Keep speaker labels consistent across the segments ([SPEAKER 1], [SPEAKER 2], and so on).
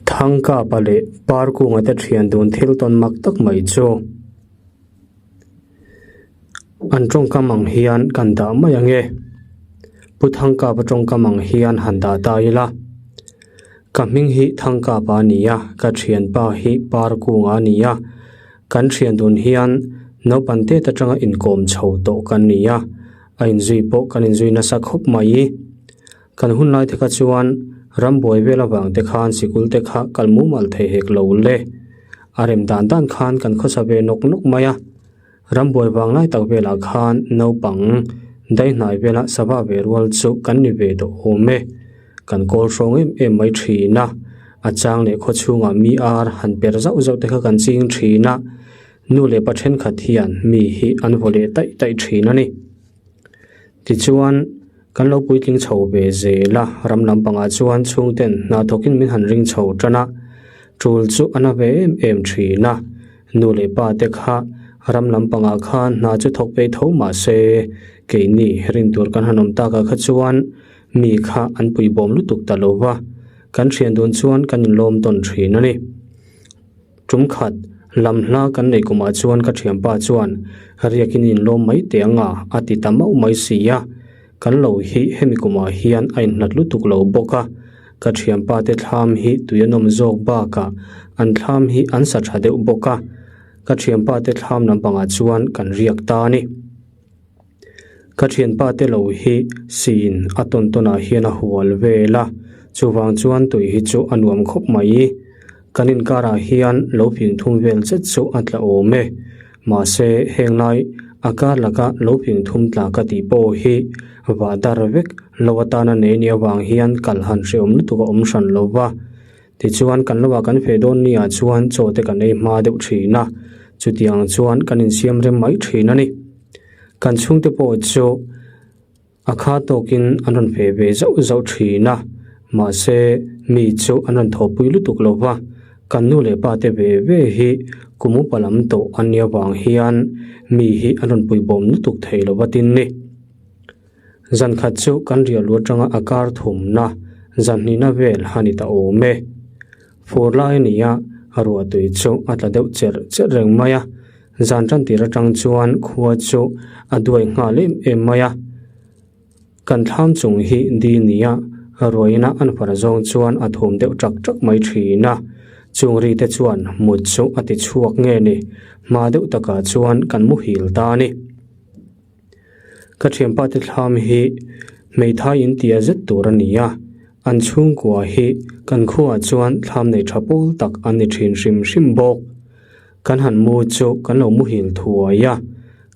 [SPEAKER 1] Thangkapa leh Parkunga te thian dun thil tawn mak tak mai chu an tawngkam ang hian kan dah mai ang e. Pu Thangkapa tawngkam ang hian han dah ta ila. Ka hming hi Thangkapa a ni a, ka thianpa hi Parkunga a ni a. Kan thian dun hian naupang tet atanga inkawm chho tawh kan ni a, a inzui pawh kan inzui nasa khawp mai. Kan hun lai te kha chuan rambuai vel avang te khan sikul te kha kal mumal thei hek lo le. A rem dan dan khan kan khawsa ve nawk nawk mai a. Rambuai vang lai tak velah khan naupang daihnai vela sava ve rual chu kan ni ve tawh awm e. Kan kawl hrawng em em mai thin a, a chang leh khaw chhungah mi ar han per zauh zauh te kha kan ching thin a. Nu leh pa thenkhat hian mi hi an vaw leh taih taih thin a ni. Tichuan, kan lo puitling chho ve zel a, ram lampangah chuan chhungten hna thawkin min han ring chho tan a, tul chu a na ve em em thin a. Nu leh pa te kha ram lampangah khan hna chu thawk peih tho mah se, keini rin tur kan han awm takah kha chuan mi kha an puibawm lutuk ta lo va, kan thian dun chuan kan inlawm tawn thin a ni. Tum khat, lam hla kan neih kumah chuan ka thianpa chuan riakin inlawm mai teh anga a ti ta mauh mai si a, kan lo hi hemi kumah hian a inhlat lutuk lo bawk a, ka thianpa te thlam hi tui a nawm zawk bakah an thlam hi an sa tha deuh bawk a, ka thianpa te thlam lampangah chuan kan riak ta a ni. Ka thianpa te lo hi siin a tawn tawnah hian a hual vel a, chuvang chuan tui hi chu a nuam khawp mai. Kan inkarah hian lo phing thum vel zet chu a tla awm e. Mahse, heng lai a kar laka lo phing thum tla ka tih pawh hi vah dar vek lo atana nei nia vang hian kal han hrehawm lutuk a awm hran lo va. Tichuan, kan lovah kan feh dawn nia chuan chaw te kan ei hma deuh thin a, chutiang chuan kan insiam rem mai thin a ni. Kan chhungte pawh chu a kha tawkin an rawn feh ve zauh zauh thin a, mahse mi chu an rawn thawhpui lutuk lo va, kan nu leh pa te ve ve hi kum upa lam tawh an nih avang hian mi hi an rawn puibawm lutuk thei lo va tin ni. Zan khat chu kan riah lu atanga a kar thumna zan hnihna vel a ni ta awm e. Fur lai a ni a, a ruah tui chu a tla deuh cherh cherh reng mai a. Zan tan tir atang chuan khua chu a duai nghal em em mai a. Kan thlam chung hi di nia ruaina an far zawng chuan a thum deuh ṭak ṭak mai thin a. Chung ri te chuan mut chu a ti chhuak nge ni, hma deuh takah chuan kan muhil ta a ni. Ka thianpa te thlam hi hmeithai in tia zet tur a ni a, an chhungkua hi kan khuaah chuan thlam nei tha pawl tak an ni thin hrim hrim bawk. Kan han mu chu kan lo muhil thuai a,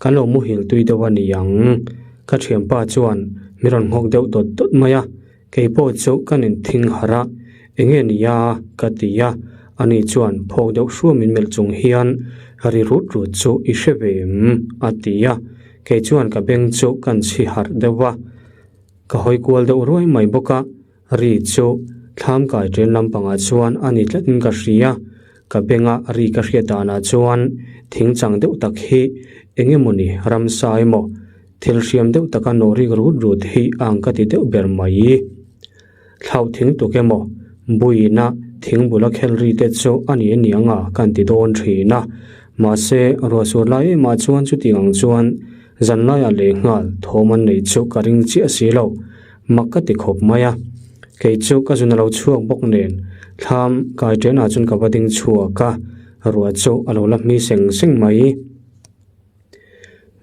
[SPEAKER 1] kan lo muhil tui deuh a ni ang. Ka thianpa chuan mi rawn nghawk deuh dawt dawt mai a, kei pawh chu kan inthing harh a, enge nia ka ti a, ani chuan phawk deuh hruam in melh chung hian ri rut rut chu i hre ve em a ti a, kei chuan ka beng chu kan chhi harh deuh va, ka hawi kual deuh ruai mai bawk a, ri chu thlam kai ṭen lampangah chuan a ni tlatin ka hria, ka benga ri ka hriat danah chuan thing chang deuh tak hi eng emawni ramsa emaw Thil hriam deuh taka nawh rik rut rut hi ang ka ti deuh ber mai. Thlauh thing tuk emaw, buina thing bula khel ri te chu a ni aniang a kan ti dawn thin a. Mahse, ruahsur lai emah chuan chutiang ang chuan zanlaiah lehnghal thawm an nei chu ka ring chiah si lo. Mak ka ti khawp mai a. Kei chu ka zun a lo chhuak bawk nen thlam kai ṭenah chuan ka va ding chhuak a, ruah chu a lo la hmi seng seng mai.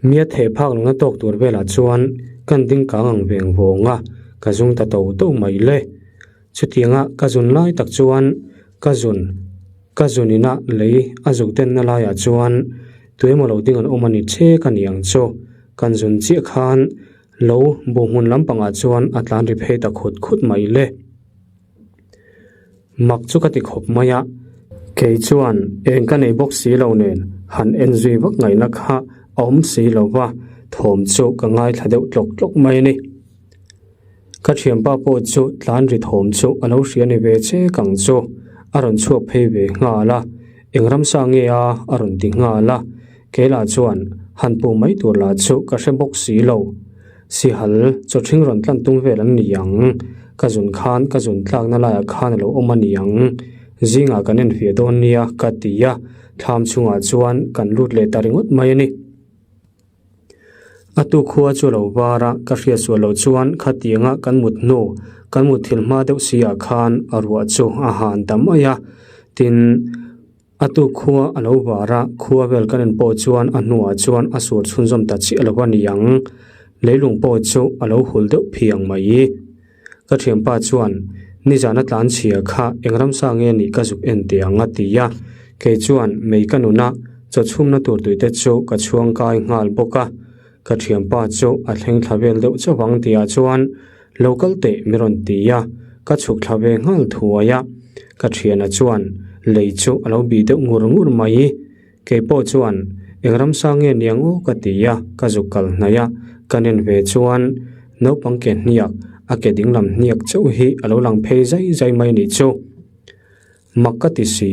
[SPEAKER 1] Mia theh phak lohna tawk tur velah chuan kan ding kang ang veng vawng a, ka zung ta to to mai le. Chutianga ka zun lai tak chuan ka zun ka zun ina lei a zuk denna laiah chuan tuemaw lo ding an awm a ni chek a ni ang chu. Kan zun chiah khan lo bu hmun lampangah chuan a tlan ri phei ta khut khut mai le. Mak chu ka ti khawp mai a, kei chuan eng ka nei bawk si lo nen han en zui vak ngaihna kha a awm si lo va, thawm chu ka ngaithla deuh tlawk tlawk mai a ni. Ka thianpa pawh chu tlan ri thawm chu a lo hria ni ve che kang chu a rawn chhuak phei ve nghal a, eng ramsa nge a a rawn ti nghal a, kei lah chuan han puh mai tur lah chu ka hre bawk si lo. Sihal, chaw ṭhing rawn tlan tum vel an ni ang. Ka zun khan ka zun tlakna laiah khan a lo awm a ni ang. Zingah kan enfiah dawn nia ka ti a, thlam chungah chuan kan lut leh ta ringawt mai a ni. A tu khua chu a lo var a, ka hriat sual loh chuan khatianga kan mut hnu, kan mut thil hma deuh si ah khan a ruah chu a han ta mai a. Tin, a tu khua a lo var a, khua vel kan en pawh chuan a hnuah chuan a sur chhunzawm ta chiah lo a ni ang. Leilung pawh chu a lo hul deuh phiang mai. Ka thianpa chuan, Nizan a tlan chhia kha eng ramsa nge nih ka zuk en teh ang a ti a. Kei chuan mei ka nun a, chaw chhumna tur tuite chu ka chhuang kai nghal bawk a. Ka thianpa chu a thleng thla vel deuh chauh ang tihah chuan, Lo kal teh mi rawn ti a, ka chhuk thla ve nghal thuai a. Ka thiana chuan lei chu a lo bih deuh ngur ngur mai. Kei pawh chuan, Eng ramsa nge niang aw ka ti a, ka zuk kal hnaih a, ka nen ve chuan naupang ke hniak, a ke dinglam hniak chauh hi a lo lang phei zai zai mai nih chu. Mak ka ti si,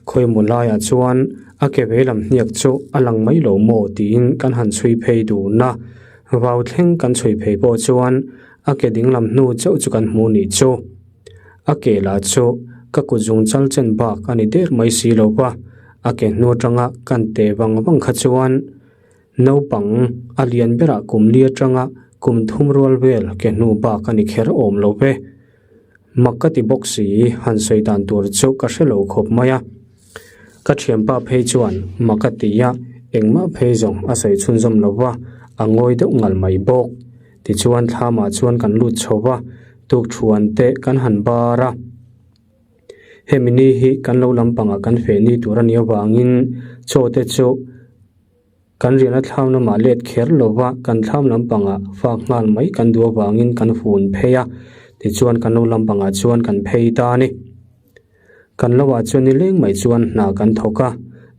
[SPEAKER 1] khawimaw laiah chuan a ke veilam hniak chu a lang mai lo maw tiin kan han chhui phei dun a, vau thleng kan chhui phei pawh chuan a ke dinglam hnu chauh chu kan hmu nih chu. A ke lah chu ka kut zung chal chen bak a ni der mai si lo va, a ke hnu atanga kan te vang vang kha chuan naupang a lian berah kum li atanga kum thum rual vel ke hnu bak a ni kher awm lo ve. Mak ka ti bawk si, han sawi dan tur chu ka hre lo khawp mai a. Ka thianpa phei chuan mak a ti a, engmah phei zawng a sawi chhunzawm lo va, a ngawi deuh ngal mai bawk. Tichuan thlamah chuan kan lut chho va, tukthuan te kan han bar a. Hemi ni hi kan lo lampangah kan feh ni tur a nih avangin chaw te chu kan riahna thlam lamah let kher lo va, kan thlam lampangah fak nghal mai kan duh avangin kan fun phei a, tichuan kan lo lampangah chuan kan phei ta a ni. Kan lo ah chuan nileng mai chuan hna kan thawk a,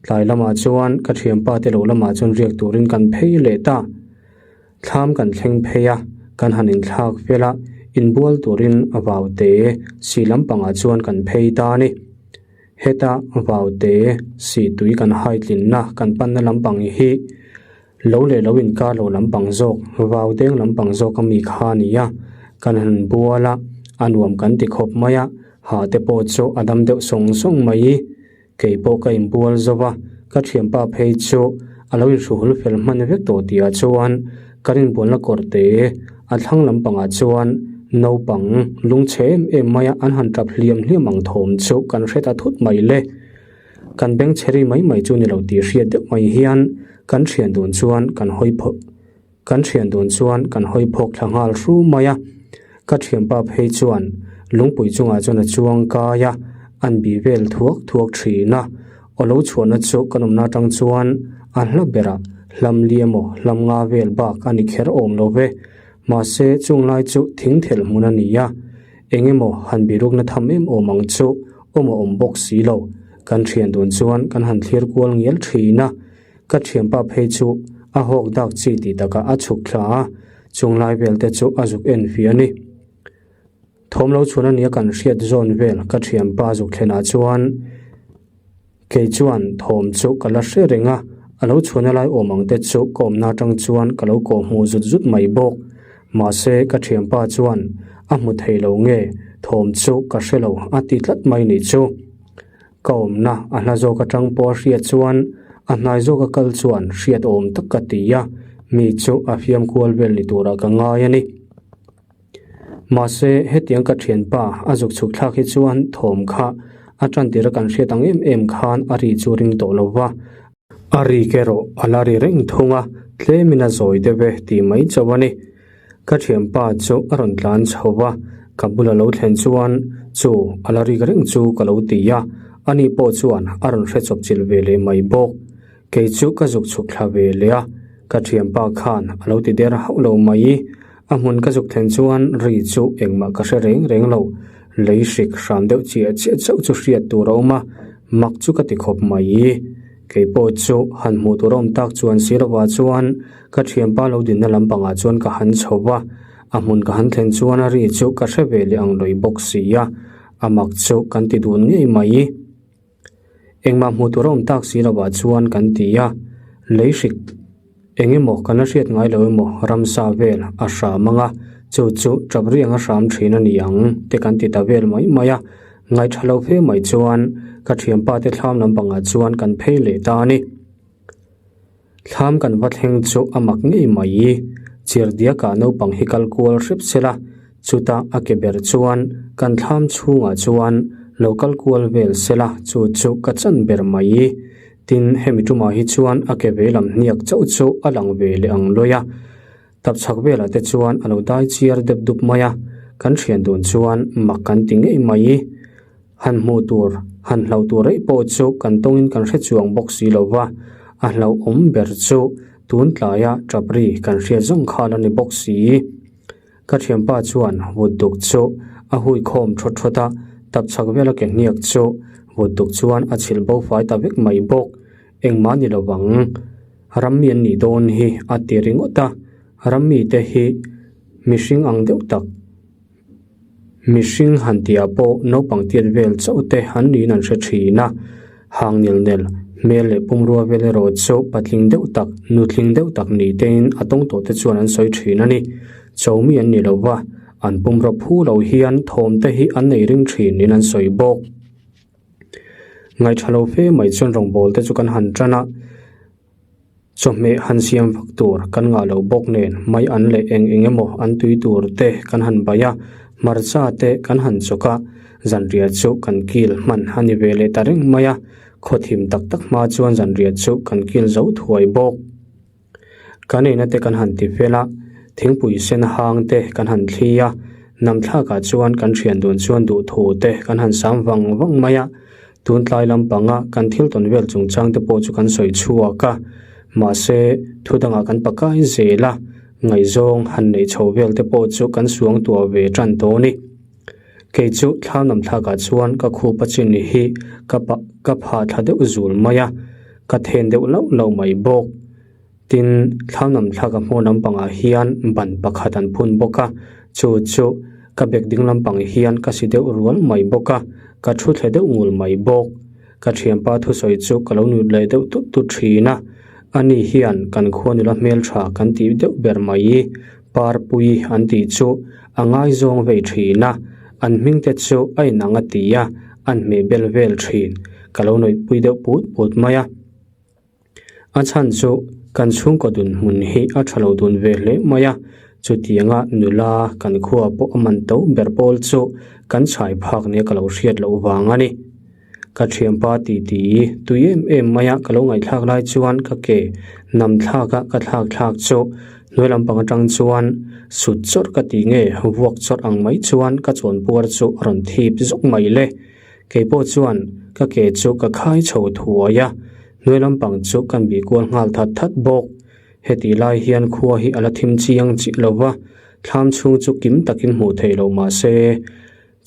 [SPEAKER 1] tlai lamah chuan ka thianpa te lo lamah chuan riak turin kan phei leh ta. Thlam kan thleng phei a, kan han inthlak fel a, inbual turin a vau te si lampangah chuan kan phei ta a ni. Heta vau te si tui kan haitlinna kan panna lampang hi Lo leh lo inkar lo lampang zawk, vau deng lampang zawk a mi kha a ni a, kan han bual a, a nuam kan ti khawp mai a, ha te pawh chu a dam deuh sawng sawng mai i, kei pawh ka inbual zo va, ka thianpa phei chu a lo inhruhul fel hman vek tawh tihah chuan kan inbualna kawr te a thlang lampangah chuan naupang lungchhe em em mai a an han tap hliam hliam ang thawm chu kan hre ta thut mai le. Kan beng chhe ri mai mai chu ni lo tih hriat deuh mai hian kan thian dun chuan kan hawi phawk kan thian dun chuan kan hawi phawk thla nghal hru mai a. Ka thianpa phei chuan lungpui chungah chuan a chuang kai a, an bih vel thuak thuak thin a. Aw lo chhuahna chu kan awmna atang chuan a hla berah hlam li emaw hlam nga vel bak a ni kher awm lo ve. Mahse chung lai chu thing thelh hmun a ni a. Eng emaw han birukna tham em awm ang chu awm a awm bawk si lo. Kan thian dun chuan kan han thlir kual ngial thin a, ka thianpa phei chu a hawk dak chi tih takah a chhuk thla a, chung lai vel te chu a zuk en fih a ni. Thawm lo chhun a nia kan hriat zawn vel ka thianpa zuk thlenah chuan Kei chuan thawm chu ka la hre reng a, a lo chhuahna lai awm ang te chu ka awmna atang chuan ka lo kawh hmuh zut zut mai bawk. Mahse ka thianpa chuan a hmu thei lo nge thawm chu ka hre lo a ti tlat mai nih chu. Ka awmna a hla zawk atang pawh a hriat chuan a hnai zawk a kal chuan hriat awm tak ka ti a, mi chu a fiam kual vel ni turah ka ngai a ni. Mahse, hetiang ka thianpa a zuk chhuk thlak hi chuan thawm kha a tantir a kan hriat ang em em khan a ri chu ring tawh lo va, a rik erawh a la ri reng thung a, tlemin a zawi deuh e tih mai chauh a ni. Ka thianpa chu a rawn tlan chho va, ka bula lo thlen chuan chu a la rik reng chu ka lo ti a, ani pawh chuan a rawn hre chawp chilh ve leh mai bawk. Kei chu ka zuk chhuk thla ve leh a, ka thianpa khan a lo ti der hauh lo mai. A hmun ka zuk thlen chuan ri chu engmah ka hre reng reng lo. Lei hrik hram deuh chiah chiah chauh chu hriat tur a awm a, mak chu ka ti khawp mai. Kei pawh chu han hmuh tur a awm tak chuan si lovah chuan ka thianpa lo dinna lampangah chuan ka han chho va, a hmun ka han thlen chuan a ri chu ka hre ve leh ang lawih bawk si a, a mak chu kan ti dun ngei mai. Engmah hmuh tur a awm tak si lovah chuan kan ti a, lei hrik eng emaw kan la hriat ngai lo emaw ramsa vel a hram ang a, chu chu tap riang a hram thin a ni ang te kan ti ta vel mai mai a. Ngaihṭha lo fe mai chuan ka ṭhianpa te thlam lampangah chuan kan phei leh ta a ni. Thlam kan va thleng chu a mak ngei mai. Chirdiakah naupang hi kal kual hrep sela, chutah a ke ber chuan kan thlam chhungah chuan lo kal kual vel sela chu chu ka chan ber mai. Tin, hemi tumah hi chuan a ke ve lam hniak chauh chu a lang ve leh ang lawi a. Tapchhak velah te chuan a lo dai chiar dep dup mai a, kan thian dun chuan mak kan ti ngei mai. Han hmuh tur, han hlauh tur rei pawh chu kan tawngin kan hre chuang bawk si lo va, a hlauhawm ber chu tun tlaia tap ri kan hriat zawng khan a ni bawk si. Ka thianpa chuan vut duk chu a hui khawm thawt thawt a, tapchhak vela ke hniak chu vut duk chuan a chhilh bo fai ta vek mai bawk. Engmah ni lo vang. Rammi an nih dawn hi a ti ringawt a, rammi te hi mihring ang deuh tak, mihring han tihah pawh naupang tiat vel chauh te an niin an hre thin a, hang nel nel, hmel leh pumrua vel erawh chu patling deuh tak, nutling deuh tak ni tein a tawng tawh te chuan an sawi thin a ni. Chomi an ni lo va, an pumraw phu lo hian thawm te hi an nei ring thin niin an sawi bawk. Ngaihṭha lo fe mai chuan rawngbawl te chu kan han ṭan a, chawhmeh han siam vak tur kan ngah lo bawk nen mai an leh eng eng emaw an tui tur te kan han baih a, hmarcha te kan han chawk a, zanriah chu kan kil hman a ni ve leh ta reng mai a, khawthim tak tak hma chuan zanriah chu kan kil zo thuai bawk. Kan eina te kan han ti fel a, thingpui sen hang te kan han thli a, nam thlakah chuan kan thian dun chuan duhthu te kan han sam vang vang mai a, tun tlai lampanga kan thil tawn vel chungchang te pawh chu kan sawi chhuak a, mahse thu dangah kan pakai zel a, ngaihzawng han neih chho vel te pawh chu kan suang tuah ve tan tawh a ni. Kei chu thlam lam thlakah chuan ka khupa chin hi ka ka phah thla deuh zul mai a, ka then deuh lauh lauh mai bawk. Tin, thlam lam thlaka hmawr lampangah hian ban pakhat an phun bawk a, chu chu ka bek ding lampang hian ka si deuh rual mai bawk a, ka thu thle deuh ngul mai bawk. Ka thianpa thusawi chu ka lo nut leh deuh tut tut thin a, ani hian kan khua nula hmeltha kan tih deuh ber mai. Parpui an tih chu a ngaizawng vei thin a, an hming te chu a inang a ti a, an hmeh bel vel thin. Ka lo nawihpui deuh put put mai a. A chhan chu kan chhungkaw dun hmun hi a tha lo dun ve hle mai a, chutianga nula kan khua pawh a man to ber pawl chu kan chhai phak nia ka lo hriat loh vang a ni. Ka thianpa titi tui em em mai a ka lo ngaihthlak lai chuan ka ke nam thlak a ka thlak thlak chu hnuai lampang atang chuan sut chawrh ka ti nge vuak chawrh ang mai chuan ka chawn puar chu a rawn thip zawk mai le. Keipawh chuan ka ke chu ka khai chho thuai a, hnuai lampang chu kan bih kual nghal that that bawk. Hetih lai hian khua hi a la thim chiang chiah lo va, thlam chhung chu kim takin hmuh theih loh mah se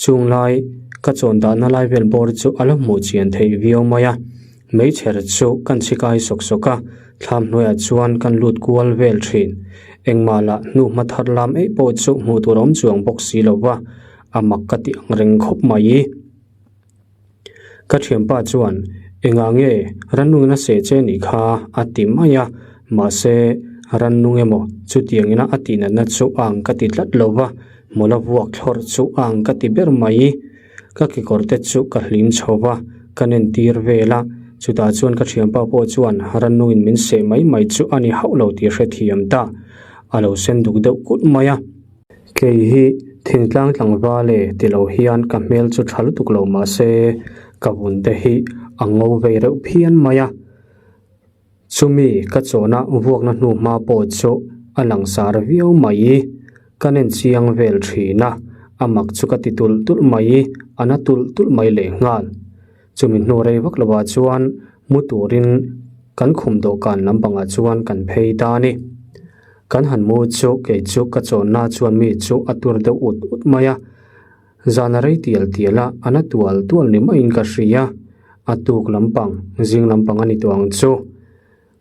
[SPEAKER 1] Chung lai ka chawn dahna lai vel bawr chu a la hmuh chian theih viau mai a, meichher chu kan chhikai sawk sawk a, thlam hnuaiah chuan kan lut kual vel thin. Engmah lah hnu hma thar lam eih pawh chu hmuh tur a awm chuang bawk si lo va, a mak ka tih ang reng khawp mai. Ka thianpa chuan, Engah nge rannungin a seh che nih kha? a ti mai a, mahse rannung emaw chutiangina a tihnatna chu ang ka ti tlat lo va, Mawla vuak thlawrh chu ang ka ti ber mai. Ka kekawr te chu ka hlim chho va, ka nen tir vel a. Chutah chuan ka thianpa pawh chuan rannungin min seh mai mai chu a ni hauh lo tih hrethiam ta. A lo sen duk deuh kut mai a. Kei hi thingtlang tlangval e ti lo hian ka hmel chu tha lutuk lo mah se ka vun te hi a ngo vei reuh phian mai a. Chumi ka chawhna vuakna hnu hma pawh chu a langsar viau mai. Ka nen chiang vel thin a, a mak chu ka ti tulh tulh mai, a na tulh tulh mai lehnghal. Chumi hnu rei vak lovah chuan mu turin kan khum dawhkan lampangah chuan kan phei ta a ni. Kan han mu chu kei chu ka chawnna chuan mi chu a tur deuh ut ut mai a, zan a rei tial tial a, a na tual tual ni maiin ka hria. A tuk lampang, zing lampang a ni tawh ang chu.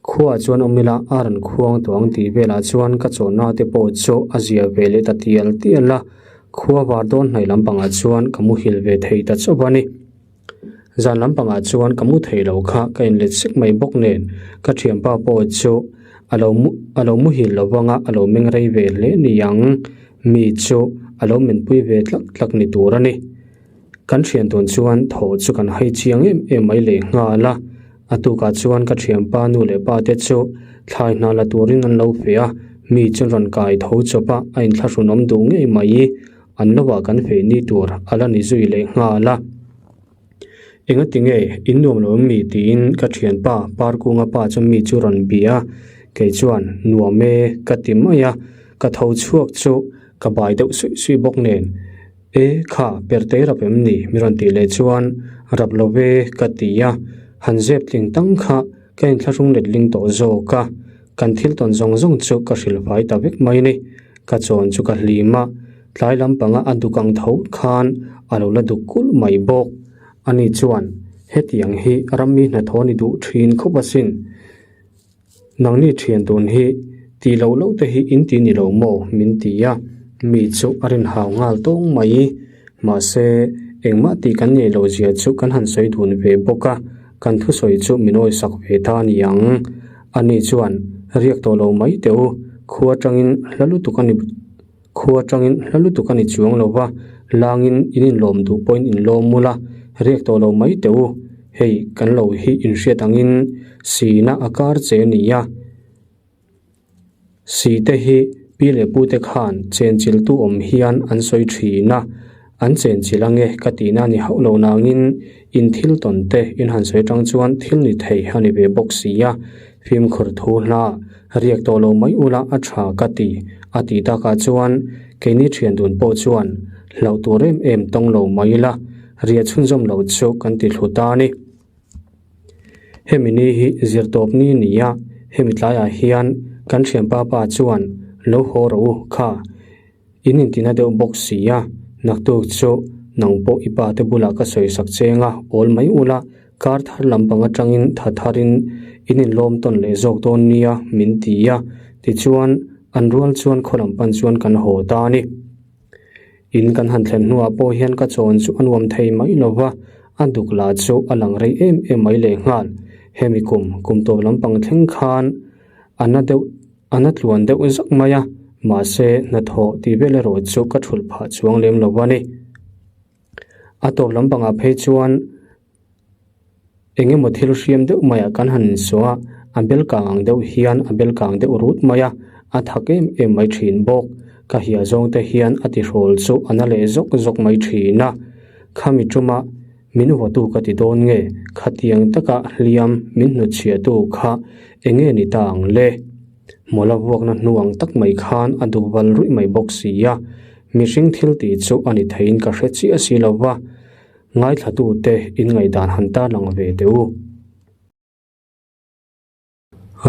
[SPEAKER 1] Khuaah chuan awm ila a rawn khuang tawh ang tih velah chuan ka chawnna te pawh chu a zia ve leh ta tial tial a, khua var dawn hnaih lampangah chuan ka muhil ve thei ta chauh a ni. Zan lampangah chuan ka mu thei lo kha ka inlet sek mai bawk nen ka thianpa pawh chu a lo mu a lo muhil lo vanga a lo meng rei ve hle ni ang mi chu a lo menpui ve tlak tlak ni tur a ni. Kan thian tun chuan thaw chu kan hai chiang em em mai leh nghal a. A tukah chuan ka thianpa nu leh pa te chu thlai hna la turin an lo feh a, mi chu rawn kai tho chawp a, a inthlahrunawm duh ngei mai. An lovah kan feh ni tur a la ni zui leh nghal a. Engati nge in nuam lo em mi tiin ka thianpa Parkunga pa chu mi chu rawn bia a, kei chuan nuam e ka ti mai a, ka tho chhuak chu ka bai deuh suih suih bawk nen. E kha perte rap em ni mi rawn tih leh chuan rap lo ve ka ti a, han zep tling tang kha ka inthlahrung let ling tawh zawk a, kan thil tawn zawng zawng chu ka hrilh fai ta vek mai ni, ka chawn chu ka hlim a, tlai lampanga a duk ang tho khan a lo la duk kulh mai bawk. Ani chuan hetiang hi rammi hnathawh ni duh thin khawp asin. Nangni thian tun hi tih loh loh te hi in ti ni lo maw min ti a, mi chu a rin hau nghal tawng mai. Mahse, engmah tih kan nei lo zia chu kan han sawi dun ve bawk a, kan thusawi chu min awisak ve ta a ni ang. Ani chuan riak tawh lo mai teh u, khua atangin hla lutuk a ni. Khua atangin hla lutuk a ni chuang lo va, langin in inlawm duh pawhin inlawm mul a, riak tawh lo mai teh u. Hei, kan lo hi inhriat angin sihna a kar che a ni a. Sih te hi pi leh pu te khan chenchiltu awm hian an sawi thin a, an chenchil ange ka tihna a ni hauh lo nangin in thil tawn te in han sawi atang chuan thil ni thei a ni ve bawk si a, fimkhur thu hla riak tawh lo mai ula a tha ka ti a tih takah chuan keini thian dun pawh chuan hlauh tur em em tawng lo mai ila riah chhunzawm lo chu kan ti thlu ta a ni. Hemi ni hi zirtawp ni ni a, hemi tlaiah hian kan thianpa pa chuan lo haw rawh u kha. In intina deuh bawk si a, naktuk chu nang pawh i pa te bulah ka sawi sak cheng a, awl mai ula, kar thar lampang atangin tha tharin in inlawm tawn leh zawk dawn nia min ti a, tichuan an rual chuan khaw lam pan chuan kan haw ta a ni. In kan han thlen hnuah pawh hian ka chawn chu a nuam thei mai lo va, a duk lah chu a lang rei em em mai lehnghal. Hemi kum, kum tawp lampang thleng khan a na deuh. A na tluan deuh zak mai a, mahse hnathawh tih vel erawh chu ka thulh phah chuang lem lo a ni. A tawp lampangah phei chuan eng emaw thil hriam deuh maiah kan han insuah a, a bel kang ang deuh hian a bel kang deuh rut mai a, a thak em em mai thin bawk. Ka hia zawng te hian a tihrawl chu a na leh zawk zawk mai thin a, khami tuma Min vawtu ka ti dawn nge? Khatiang taka hliam min hnutchhiahtu kha eng nge ni ta ang le? Mawla vuakna hnu ang tak mai khan a duk val ruih mai bawk si a, mihring thil tih chu a ni theiin ka hre chiah si lo va, ngaithlatute inngaihdan han tarlang ve teh u.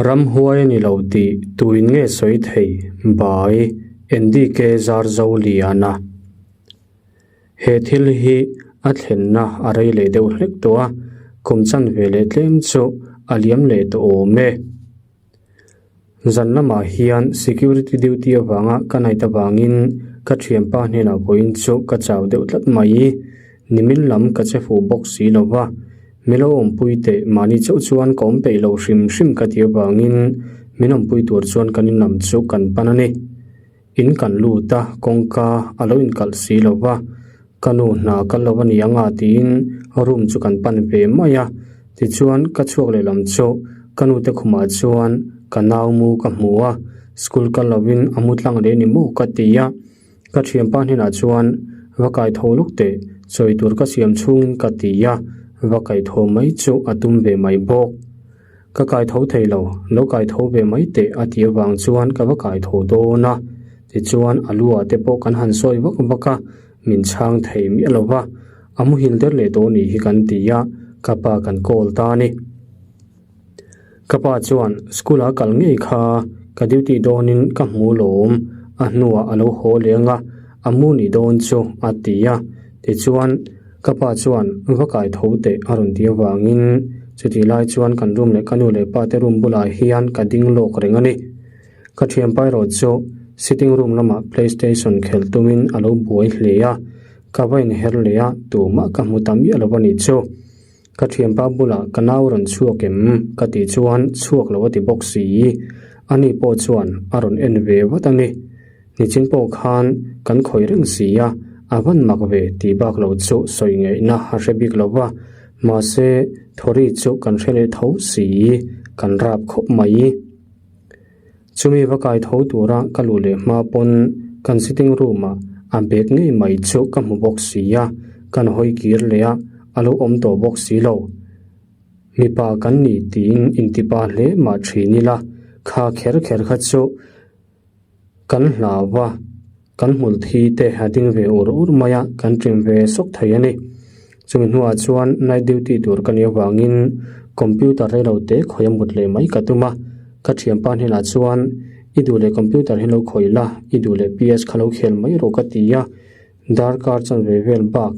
[SPEAKER 1] Ramhuai a ni lo tih tuin nge sawi thei by NDK Zarzoliana. He thil hi a thlenna a rei leh deuh hlek tawh a, kum chanve leh tlem chu a liam leh tawh awm e. Zan lamah hian security duty avanga ka night avangin ka thianpa hnenah vawiin chu ka chau deuh tlat mai. Nimin lam ka che fuh bawk si lo va, mi lo awmpui teh mahni chauh chuan ka awm peih lo hrim hrim ka tih avangin min awmpui tur chuan kan inlam chu kan pan a ni. In kan lut a, kawngka a lo inkalh si lo va, ka nu hna kal lo a ni anga tiin room chu kan pan ve mai a, tichuan ka chhuak leh lam chu ka nu te khumah chuan ka nau mu ka hmu a, school kal lovin a mu tlang leh ni maw ka ti a. Ka thianpa hnenah chuan va kai tho lawk teh, chawi tur ka siam chhungin ka ti a, va kai tho mai chu a tum ve mai bawk. Ka kai tho thei lo, lo kai tho ve mai teh a tih avang chuan ka va kai tho dawn a, tichuan a lu ah te pawh kan han sawi vak vak a, min chhang thei miah lo va, a muhil der leh tawh nih hi kan ti a, ka pa kan call ta a ni. Ka pa chuan school ah kal ngei kha ka duty dawnin ka hmu lawm, a hnuah a lo haw leng a, a mu ni dawn chu a ti a. Tichuan ka pa chuan va kai tho teh a rawn ti avangin chutih lai chuan kan room leh ka nu leh pa te room bulah hian ka ding lawk reng a ni. Ka thianpa erawh chu sitting room lamah play station khelh tumin a lo buai hle a, ka va inher leh a, tumah ka hmu ta miah lo a nih chu. Ka thianpa bulah ka nau rawn chhuak em? ka tih chuan chhuak lo a ti bawk si. Ani pawh chuan a rawn en ve vat a ni. Nichin pawh khan kan khawih reng si a, A van mak ve tih bak lo chu sawi ngaihna a hre bik lo va, mahse thawri chu kan hre leh tho si, kan rap khawp mai. Chumi va kai tho tura ka luh leh hma pawn kan sitting room ah a bag ngei mai chu ka hmu bawk si a, kan hawi kir leh a, a lo awm tawh bawk si lo. Mipa kan ni tiin intipa hle mah thin ila, kha kher kher kha chu kan hlau va, kan hmul thi te a ding ve ur ur mai a, kan ṭim ve sawk thei a ni. Chumi hnuah chuan night duty tur ka nih avangin computer reilo te khawih a mut leh mai ka tum a, ka ṭhianpa hnenah chuan i duh leh computer hi lo khawih la, i duh leh PS kha lo khel mai rawh ka ti a, darkar chanve vel bak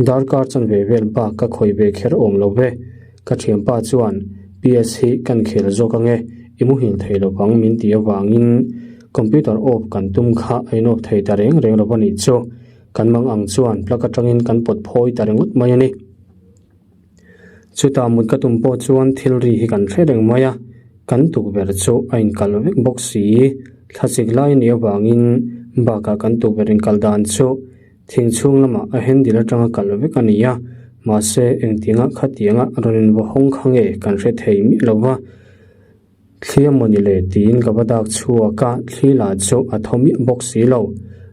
[SPEAKER 1] Darkar chanve vel bak ka khawih ve kher awm lo ve. Ka thianpa chuan PS hi kan khel zawk ange, i muhil thei lo vang min ti avangin computer off kan tum kha a in off thei ta reng reng lo va nih chu. Kan mang ang chuan plug atangin kan pawt phawi ta ringawt mai a ni. Chutah mut ka tum pawh chuan thil ri hi kan hre reng mai a, kan tukverh chu a inkalh vek bawk si. Thlasik lai a nih avangin bakah kan tukverh inkalh dan chu Thing chhung lamah a handle atanga kal vek a ni a, mahse engtinga khatianga rawn inva hawng kha nge kan hre thei miah lo va. Thli a mawni le tiin ka va dak chhuak a, thli lah chu a thaw miah bawk si lo.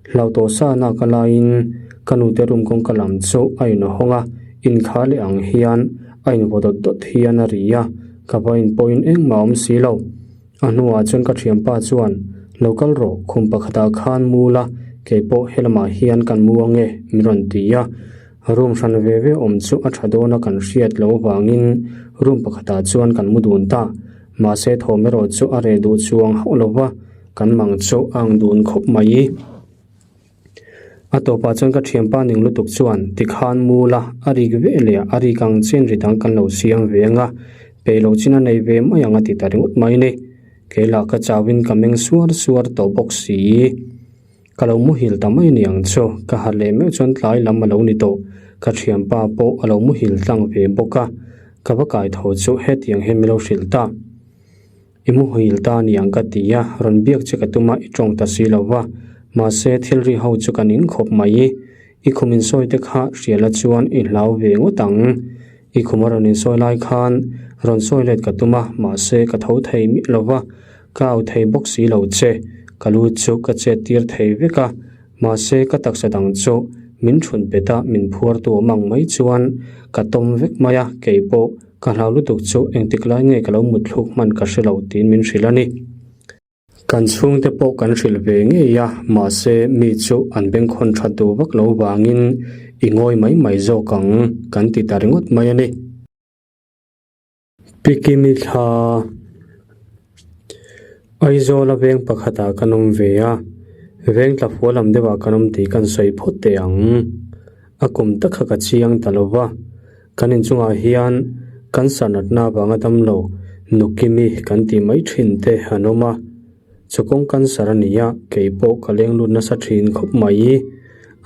[SPEAKER 1] Hlau tawh sa nak a laiin ka nute room kawngka lam chu a inhawng a, inkha leh ang hian a invaw dawt dawt hian a ri a, ka va inpawhin engmah a awm si lo. A hnuah chuan ka thianpa chuan, Lo kal rawh, khum pakhatah khan mu la, kei pawh helamah hian kan mu ange, min rawn ti a. Room hran ve ve awm chu a tha dawna kan hriat loh avangin room pakhatah chuan kan mu dun ta. Mahse thawm erawh chu a reh duh chuang hauh lo va, kan mang chu a ang dun khawp mai. A tawpah chuan ka thianpa ning lutuk chuan tikhan mu la a rik ve leh a rik ang chin ri dang kan lo siam ve ang a, peih loh chin a nei ve mai ang a ti ta ringawt mai ni. Kei lah ka chauhin ka meng suar suar tawh bawk si. Ka lo muhil ta mai ni ang chu, ka harh leh meuh chuan tlai lam a lo ni tawh. Ka thianpa pawh a lo muhil tlang ve bawk a, ka va kai tho chu hetiang hian min lo hrilh ta. I muhil ta ni ang ka ti a, rawn biak che ka tum a, i tawng ta si lo va. Mahse, thil ri ho chu ka ning khawp mai. I khum insawi te kha hria la chuan i hlau ve ngawt ang. I khum a rawn insawi lai khan rawn sawi let ka tum a, mahse ka tho thei miah lo va, ka au thei bawk si lo che. Ka lu chu ka chet tir thei vek a, Mahse, ka taksa dang chu min thun bet a, min phuar tu awm ang mai chuan ka tawm vek mai a, kei pawh ka hlau lutuk chu engtik lai nge ka lo mut thluk hman ka hre lo tiin min hrilh a ni. Kan chhungte pawh kan hrilh ve ngei a, mahse mi chu an bengkhawn that duh vak lo vangin i ngawi mai mai zawk ang kan ti ta ringawt mai a ni. Pikimi thla Aizawla veng pakhatah kan awm ve a, veng tla fual lam deuhah kan awm tih kan sawi phawt teh ang. A kum tak kha ka chiang ta lo va, kan inchungah hian cancer natna avanga damlo Nukimi kan tih mai thin te an awm a. Chawkawng cancer a ni a, kei pawh ka leng lut nasa thin khawp mai.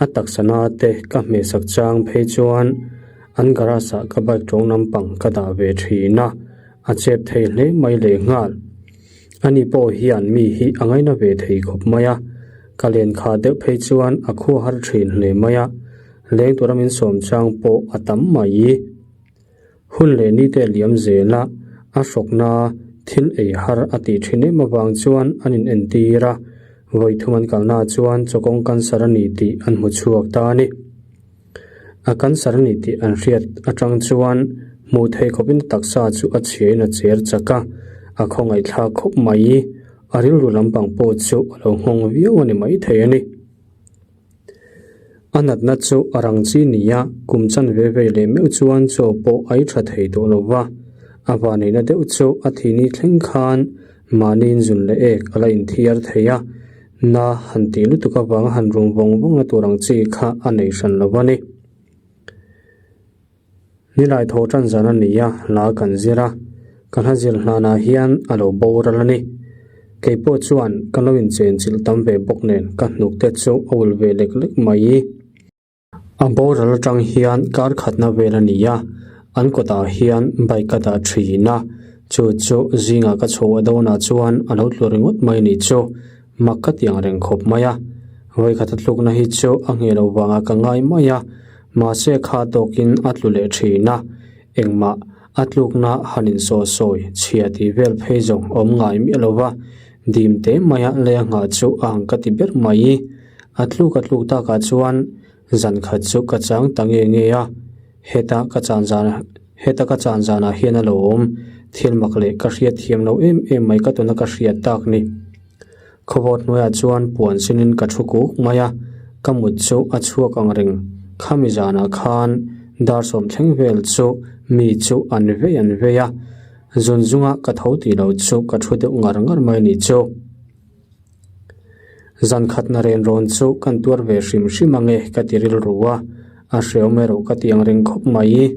[SPEAKER 1] A taksa na te ka hmehsak chang phei chuan an garage ah ka bike tawng lampang ka dah ve thin a, a chep thei hle mai leh nghal. Ani pawh hian mi hi a ngaina ve thei khawp mai a, ka len kha deuh phei chuan a khua har thin hle mai a, leng tura min sawm chang pawh a tam mai. Hun leh ni te liam zel a, a hrawkna thil ei har a tih thin em avang chuan an in entir a, vawi thum an kalna chuan chawkawng cancer a ni tih an hmu chhuak ta a ni. A cancer a ni tih an hriat atang chuan hmuh theih khawpin taksa chu a chhiain a cher chak a, a khawngaihthlak khawp mai. A rilru lampang pawh chu a lo nghawng viau a ni maithei a ni. A natna chu a rang chi nia, kum chan ve ve leh meuh chuan chaw pawh a i tha thei tawh lo va. A vaneihna deuh chu a thihni thleng khan mahniin zun leh ek a la inthiar thei a, na han tih lutuk avanga han rum vawng vawngna tur ang chi kha a nei hran lo a ni. Nilai thaw tan zan a ni a, hla kan zir a, ka hla zir hlanah hian a lo boral a ni. Kei pawh chuan ka lo inchenchilh tam ve bawk nen ka hnuk te chu a ul ve lek lek mai. A boral atang hian kar khatna vel a ni a, an kawtah hian bike ka dah thin a, chu chu zingah ka chhoh a dawnah chuan a lo tlu ringawt mai a nih chu. Mak ka ti ang reng khawp mai a. Vawikhat a tlukna hi chu a ngheh lo vangah ka ngai mai a, mahse kha tawkin a tlu leh thin a, engmah a tlukna han insawh sawi chhia tih vel phei zawng awm ngai miah lo va, dim te maia lei a nghah chu a ang ka ti ber mai. A tluk a tluk takah chuan zan khat chu ka chang ta nge nge a, heta ka chan zan heta ka chan zanah hian a lo awm, thil mak leh ka hriat thiam lo em em mai ka tuna ka hriat tak ni. Khawvawt hnuaiah chuan puan sinin ka thu kuk mai a, ka mut chu a chhuak ang reng. Khami zanah khan dar sawm thleng vel chu mi chu an vei an vei a, zun zunga ka tho tih loh chu ka thu deuh ngar ngar mai a nih chu. Zan khatna ren rawn chu kan tuar ve hrim hrim ang e ka ti rilru a, a hreawm erawh ka ti ang reng khawp mai.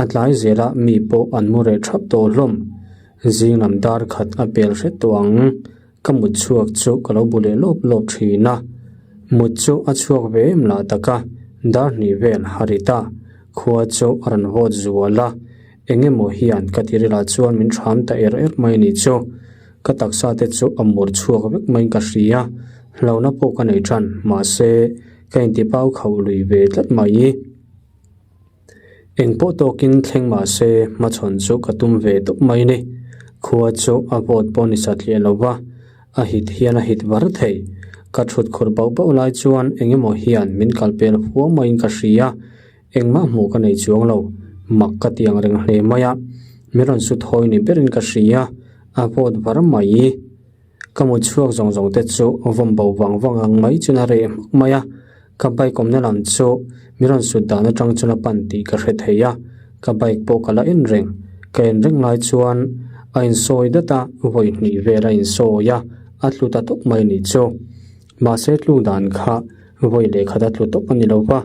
[SPEAKER 1] A tlai zelah mi pawh an mu reh thap tawh hlawm. Zing lam dar khat a pel hret tawh ang. Ka mut chhuak chu ka lo bu leh lawp lawp thin a, mut chu a chhuak ve em lah tak a, dar hnih vel a ri ta, khua chu a rawn vawt zual a, eng emaw hian ka tiril ah chuan min thram ta er er mai ni chu, ka taksa te chu a mur chhuak vek maiin ka hria, hlauhna pawh ka nei tan, mahse ka intipau khauh lui ve tlat mai. Eng pawh tawkin thleng mah se hmachhawn chu ka tum ve tawp mai ni. Khua chu a vawt pawh ni satliah lo va, a hit hian a hit var thei. Ka thut khur bauh bauh lai chuan eng emaw hian min kal pel huau maiin ka hria. Engmah hmuh ka nei chuang lo, mak ka ti ang reng hle mai a. Min rawn su thawi ni berin ka hria, a vawt var mai. Ka mut chhuak zawng zawng te chu vawm bo vang vang ang mai chuan a reh hmak mai a, ka bike awmna lam chu min rawn sut dan atang chuan a pan tih ka hre thei a, ka bike pawh ka la en reng. Ka en reng lai chuan a insawi dat a, vawi hnih vel a insawi a, a tlu ta tawp mai ni chu. Mahse tluk dan kha vawi leh khat a tlu tawp a ni lo va,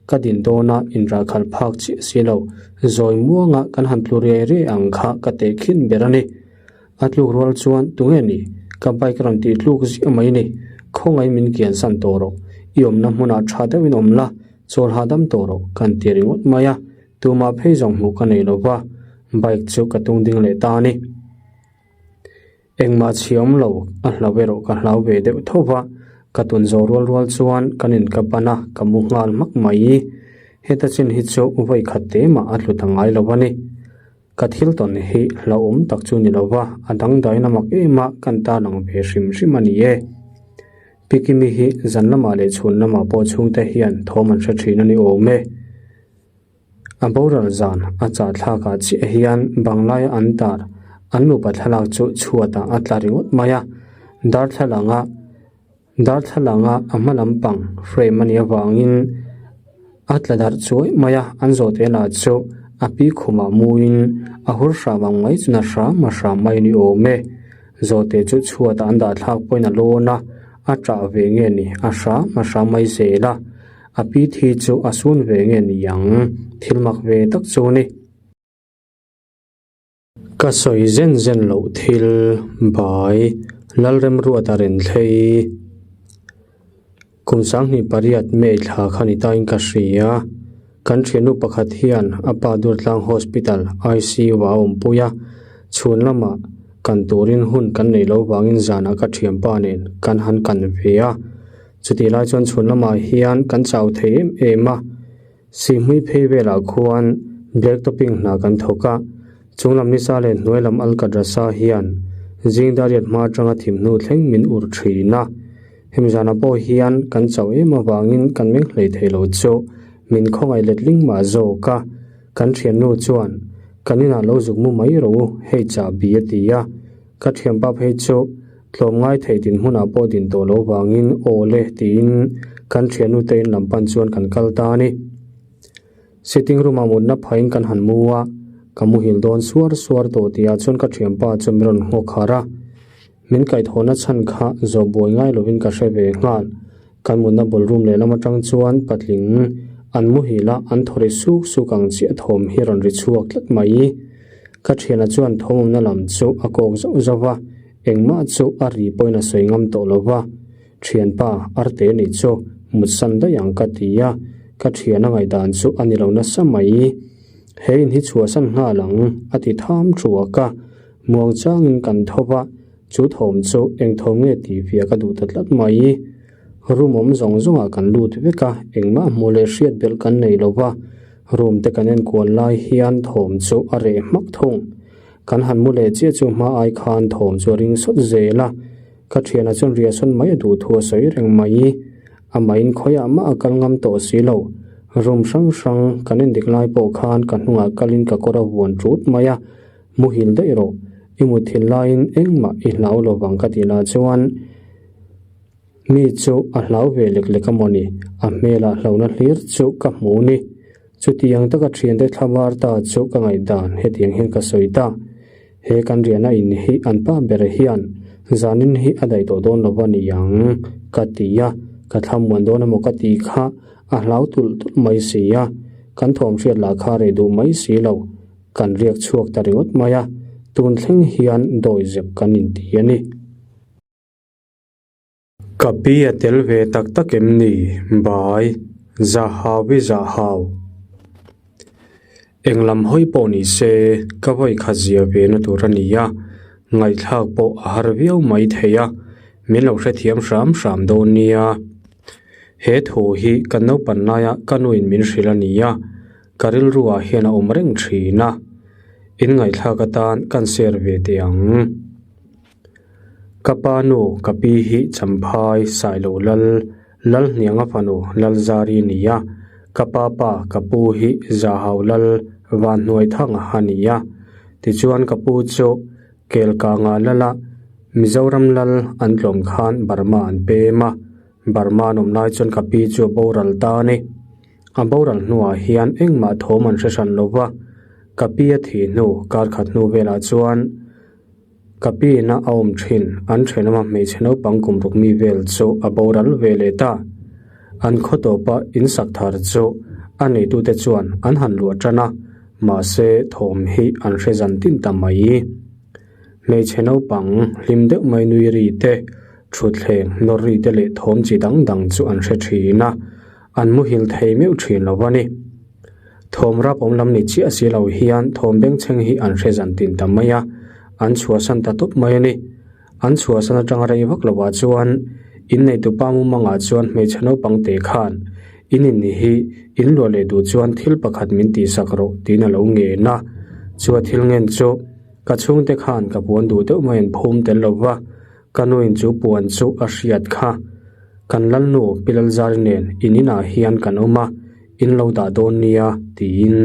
[SPEAKER 1] ka din dawna inrahkhalh phak chiah si lo, zawi muanga kan han tlu riai riai ang kha ka tehkhin ber a ni. A tluk rual chuan tunge ni? Ka bike rawn tih tluk ziah mai ni. Khawngaih min kian san tawh rawh. I awmna hmunah tha deuhin awm la, chawl hahdam tawh rawh kan ti ringawt mai a. Tumah phei zawng hmuh ka nei lo va, bike chu ka tung ding leh ta a ni. Engmah chhi awm lo, a hlau erawh ka hlau ve deuh tho va. Ka tun zawh rual rual chuan kan in ka ban a, ka mu nghal hmak mai. Heta chin hi chu vawi khat te mah a tlu ta ngai lo a ni. Ka thil tawn hi hlauhawm tak chu ni lo va, a dangdain a mak em a, kan tan ang ve hrim hrim a ni e. Pi Kimi hi zan lamah leh chhun lamah pawh chhungte hian thawm an hre thin a ni awm e. A boral zan a chah thlakah chiah hian banglaia an tar an nupa thlalak chu chhuatah a tla ringawt mai a, darthlalanga Darthlalanga a hma lampang frame a nih avangin a tla darh chuai mai a, an zawhte lah chu a pi khumah muin a hur hram ang mai chuan a hram a hram mai a ni awm e. Zawhte chu chhuatah an dah thlak pawhin a lawn a, a ṭah ve nge ni a hram a hram mai zel a, a pi thi chu a sun ve nge ni ang thil mak ve tak chu a ni. Ka sawi zen zen loh thil bai Lalremruata Renthlei kum 28 May thla kha ni tain ka hria. Kan thiannu pakhat hian a pa Durtlang Hospital ICU ah a awmpui a, chhun lamah kan turin hun kan neih loh vangin zanah ka thianpa nen kan han kan ve a. Chutih lai chuan chhun lamah hian kan chau thei em em a. Sihhmui phei velah khuan black topping hna kan thawk a, chunglam nisa leh hnuai lam alkadrasa hian zing dariat hma atanga thim hnu thleng min ur thin a. Hemi zanah pawh hian kan chauh em avangin kan meng hlei thei lo chu min khawngaih letling mah zawk a, kan thiannu chuan kan inah lo zuk mu mai rawh u hei chahbi a ti a, ka thianpa phei chu Tlawmngai thei dinhmunah pawh din tawh lo vangin aw le tiin kan thiannu te in lam pan chuan kan kal ta a ni. Sitting room ah mutna phain kan han mu a, ka muhil dawn suar suar tawh tihah chuan ka thianpa chu min rawn nghawk harh a. Min kaihthawhna chhan kha zawh buai ngai lovin ka hre ve nghal. Kan mutna bul room lehlam atang chuan patling an muhil a, an thaw ri suk suk ang chiah thawm hi rawn ri chhuak tlat mai. Ka thiana chuan thawmawmna lam chu a kawk zauh zauh a. Engmah chu a ri pawhin a sawi ngam tawh lo va, Thianpa, arte nih chu mutsan daih ang ka ti a, ka thian a ngaihdan chu a ni lo nasa mai. He in hi chhuahsan nghal ang, a ti tham thuak a, muang changin kan tho va, chu thawm chu eng thawm nge tih fiah ka duh ta tlat mai. Room awm zawng zawngah kan lut vek a, engmah hmuh leh hriat belh kan nei lo va, room te kan enkual lai hian thawm chu a reh hmak thung. Kan han mu leh chiah chu hma ai khan thawm chu a ring sawt zel a, ka thianah chuan riahsawn mai a duh thu a sawi reng mai. Amahin khawiah mah a kal ngam tawh si lo. Room hrang hrang kan endik lai pawh khan ka hnungah kalin ka kawr a vuan ṭut mai a, Muhil daih rawh, i muthil laiin engmah i hlau lo vang ka tih lah chuan mi chu a hlau ve lek lek a mawni, a hmelah hlauhna hlir chu ka hmu ni. Chutiang taka thiante thlabar ta chu ka ngaihdan hetiang hian ka sawi ta. He kan riahna in hi an pa ber hian zanin hi a daih tawh dawn lo va ni ang ka ti a, ka thlamuan dawn emaw ka tih kha a hlau tulh tulh mai si a, kan thawm hriat lah kha rei duh mai si lo. Kan riak chhuak ta ringawt mai a, tun thleng hian dawi zep kan inti a ni. Ka pi a tel ve tak tak em ni? Bai, Zahawi Zahau. Eng lam hawi pawh ni se, ka vawi khat zia ve na tur a ni a, ngaihthlak pawh a har viau mai thei a, min lo hrethiam hram hram dawn nia. He thu hi kan naupan laia ka nuin min hrilh a ni a, Ka rilruah hian a awm reng thin a, inngaihthlak atan kan share ve teh ang. Ka pa nu ka pi hi Champhai Sailo Lal Lalhnianga fanu Lalzari a ni a, ka pa pa ka pu hi Zahau Lal Vanhnuaithanga a ni a. Tichuan ka pu chu Kelkanga Lala Mizoram Lal an tlawm khan Burma an pem a, Burma an awm lai chuan ka pi chu a boral ta a ni. A boral hnuah hian engmah thawm an hre hran lo va, ka pi a thih hnu kar khat hnu velah chuan ka pi ina a awm thin an thenawma hmeichhe naupang kum ruk mi vel chu a boral ve leh ta. An khaw tawpa in sak thar chu a neitute chuan an han luah tan a, mahse thawm hi an hre zan tin ta mai. Hmeichhe naupang hlim deuh mai nui ri te, thutthleng nawr ri te leh thawm chi dang dang chu an hre thin a. An muhil thei meuh thin lo a ni. Thawm rap awm lam ni chiah si lo hian thawm bengchheng hi an hre zan tin ta mai a, an chhuahsan ta tawp mai a ni. An chhuahsan atanga rei vak lovah chuan inneitupa mumangah chuan hmeichhe naupang te khan in in hi in luah leh duh chuan thil pakhat min tihsak rawh tiin a lo ngen a. Chu a thil ngen chu ka chhungte khan ka puan duh deuh mai an phum tel lo va, Ka nuin chu puan chu a hriat kha. Kan lalnu Pi Lalzari nen in inah hian kan awm a, in lo dah dawn nia tiin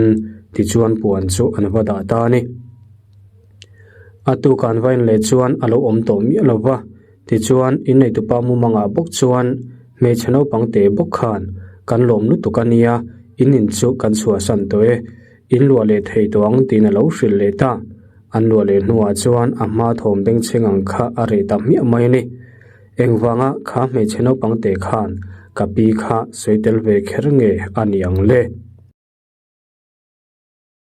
[SPEAKER 1] tichuan puan chu an va dah ta a ni. A tuk an va en leh chuan a lo awm tawh miah lo va, tichuan inneitupa mumangah bawk chuan hmeichhe naupang te bawk khan kan lawm lutuk a nia, in in chu kan chhuahsan tawh e, in luah leh thei tawh ang tiin a lo hrilh leh ta. An luah leh hnuah chuan a hma thawm bengchheng ang kha a reh ta hmiah mai a ni. Engvanga kha hmeichhe naupang te khan ka pi kha sawi tel ve kher nge a ni ang le?